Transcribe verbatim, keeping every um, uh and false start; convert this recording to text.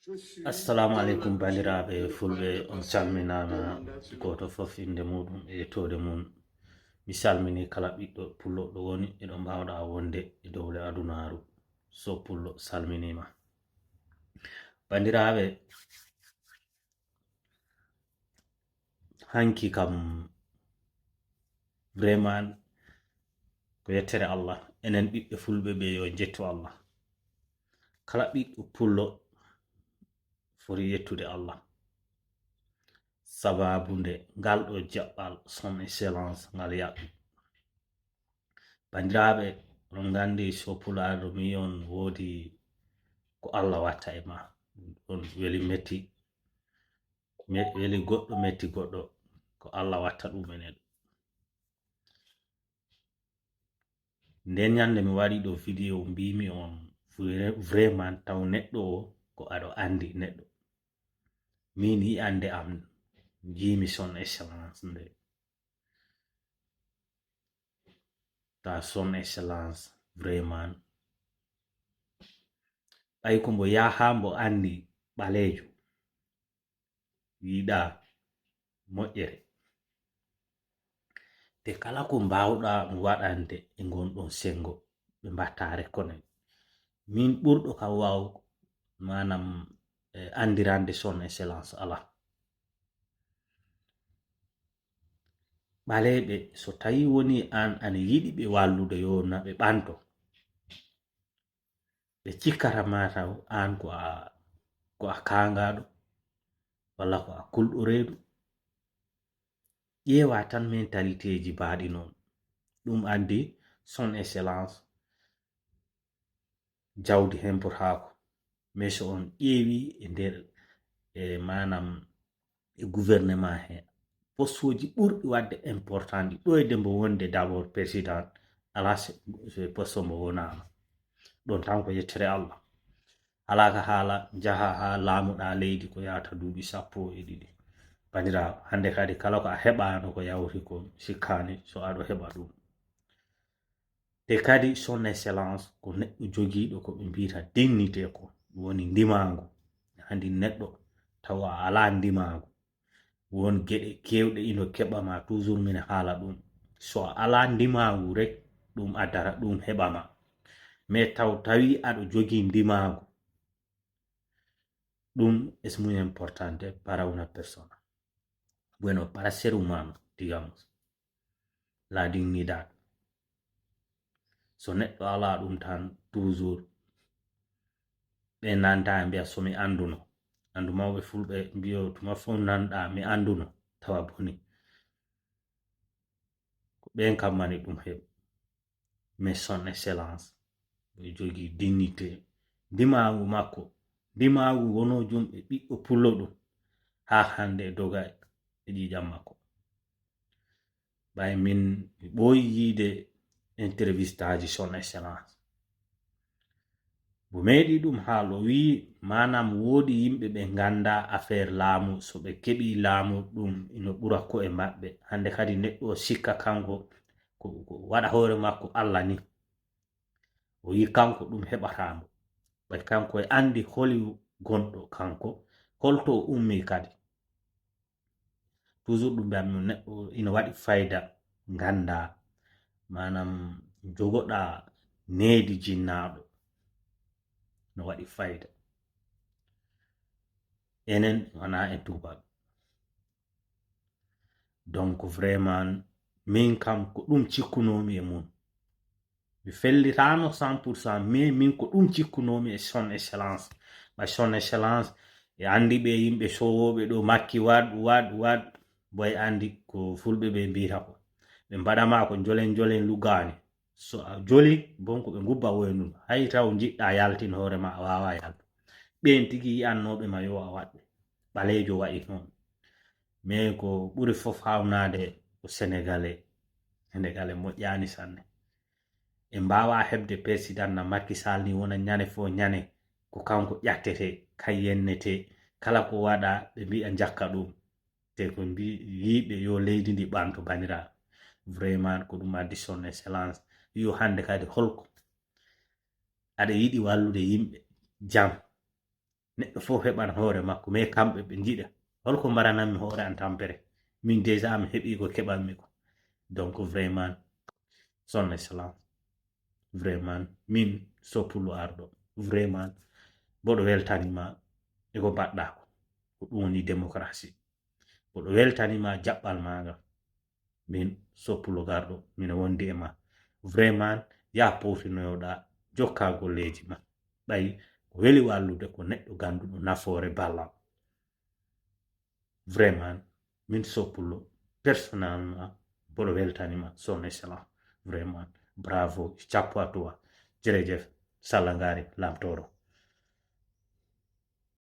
Assalamu aleykum, banndiraaɓe fulɓe, on calminaama, gooto fof innde muuɗum e yettoode mum. Mi salmini kala ɓiɗɗo pullo ɗo woni, e ɗo mbaawɗaa wonde e dowle adunaaru. So pullo salminiima. Banndiraaɓe, hanki kam, vraiment, ko yettere Allah. Enen ɓiɓɓe fulɓe ɓe, yo njettu Allah. Kala ɓiɗɗo pullo foti yettude Allah. Sababu nde ngal ɗo jaɓɓal, son excellence, ngal yaɓɓi. Banndiraaɓe, oɗon nganndi, so pulaar ɗo mi on woodi ko Allah watta e ma. Ɗon weli metti, me-, weli goɗɗo, metti goɗɗo, ko Allah watta ɗum e neɗɗo. Nden ñande mi waɗi ɗo video, mbimi on vra-, vraiment taw neɗɗo o ko aɗo andi neɗɗo. Min yi'ande am, jimi son excellence nde. Ta son excellence, vraiment. Ɓay ko mbo yaha mbo andi ɓaleejo. Yiɗa moƴƴere. Te kala ko mbaawɗa mo waɗande e ngon ɗon senngo, ɓe mbatta reconnaître. Min ɓurɗo ka waaw, maanaam, eh, andirande son excellence alaa. Ɓaleeɓe, so tawi woni an ana yiɗi ɓe wallude, yo na ɓe ɓanto. Ɓe cikkata ma taw an ko a, ko a kaangaaɗo, walla ko a kulɗo reedu. Ƴeewa tan mentalité ji baaɗi noon. Ɗum addi son excellence jawdi hempotaako. Mais so on ƴeewi e nder, e maanaam e gouvernement he, poste uji ɓurɗi waɗde important ɗi, ɗoyde mbo wonde d'abord président, alaa se, se poste mbo wonaano. Ɗon tan ko yettere Allah. Alaa ka haala, njaha haa laamuɗaa leydi ko yahata duuɓi sappo e ɗiɗi. Banndiraawo, hannde kadi kala ko a heɓaano ko yawti ko, sikkaani so aɗo heɓa ɗum. Te kadi son excellence ko neɗɗo jogiiɗo ko ɓe mbiyata dignité ko, ɗum woni ndimaangu. Hannde neɗɗo tawa a alaa ndimaangu. Won geɗe keewɗe ino keɓa ma, toujours min haala ɗum. So a alaa ndimaangu rek, ɗum addata, ɗum heɓa ma. Mais taw tawi aɗo jogii ndimaangu, ɗum es muy importante para una persona. Bueno, para ser humano, digamos. La dignidad. So neɗɗo alaa ɗum tan, toujours ɓe nanta e mbiya so mi annduno. Anndu mawɓe fulɓe mbiyo tuma fof nanɗa mi annduno, tawa boni. Ko ɓen kam mani ɗum heɓi. Mais son excellence, o jogii dignité. Ndimaagu makko, ndimaagu wonoo jum e ɓiɗɗo pullo ɗum, haa hannde e doga e ƴiiƴam makko. Ɓay min mi ɓooyi yiide intervistaaji son excellence. Mo meeɗi ɗum haal, o wi'i, maanaam, woodi yimɓe ɓe nganndaa affaire laamu, so ɓe keɓii laamu, ɗum ino ɓura ko'e maɓɓe. Hannde kadi neɗɗo o sikka kanko ko, ko waɗa hoore makko Allah ni. O wi'i kanko ɗum heɓataa mo. Ɓay kanko e anndi holi gonɗo kanko, holto o ummii kadi. Toujours ɗum mbiyatmi, neɗɗo ina waɗi fayda, ngannda, maanaam, jogoɗa needi jinnaaɗo, no waɗi fayda. Enen wona e tuubaaɓe. Donc, vraiment, min kam ko ɗum cikkunoomi e mum. Mi fellitaano cent pour cent, mais min ko ɗum cikkunoomi e son excellence. Ɓay son excellence, e anndi ɓe yimɓe sowooɓe ɗo makki, waɗ, waɗ, waɗ, boy anndi ko fulɓe ɓe mbiyata ko. Ɓe mbaɗa ma ko njolen njolen luggaani. So a joli, bon ko ɓe ngubba woynun. Hay taw njiɗɗa yaltin hoore ma, a waawa yaltu. Ɓeen tigi yi'annooɓe ma yo a waɗ ɓe. Ɓaleejo waɗi noon. Mais ko ɓuri fof haawnaade ko Sénégalais. Sénégalais moƴƴaani sanne. En mbaawaa heɓde président na Macky Sall ni wona ñande fof ñande ko kanko ƴattete, kay yennete, kala ko waɗa ɓe mbiya njakka ɗum. Te ko mbi-, yiiɓe yo leydi ndi ɓanto, banndiraaɓe. Vraiment ko ɗum addi son excellence. Yo hannde kadi holko aɗa yiɗi wallude yimɓe jam? Neɗɗo fof heɓan hoore makko, mais kamɓe ɓe njiɗa. Holko mbarananmi hoore an tampere? Min déjà mi heɓi ko keɓanmi ko. Donc vraiment, son excellence, vraiment, min Sow Pullo arɗo, vraiment, mboɗo weltanima e ko mbaɗɗa ko. Ko ɗum woni démocratie. Mboɗo weltanima jaɓɓal ma ngal. Min Sow Pullo garɗo, mino wondi e ma. Vraiment, ya powtinoyoɗa, jokka golleji ma. Ɓay ko weli wallude ko neɗɗo ganduɗo nafoore ballal. Vraiment, min Sow Pullo, personnellement, mboɗo weltanima, son excellence. Vraiment, bravo, chapeau à toi. Jërëjëf, Sallangari, Lamtoro.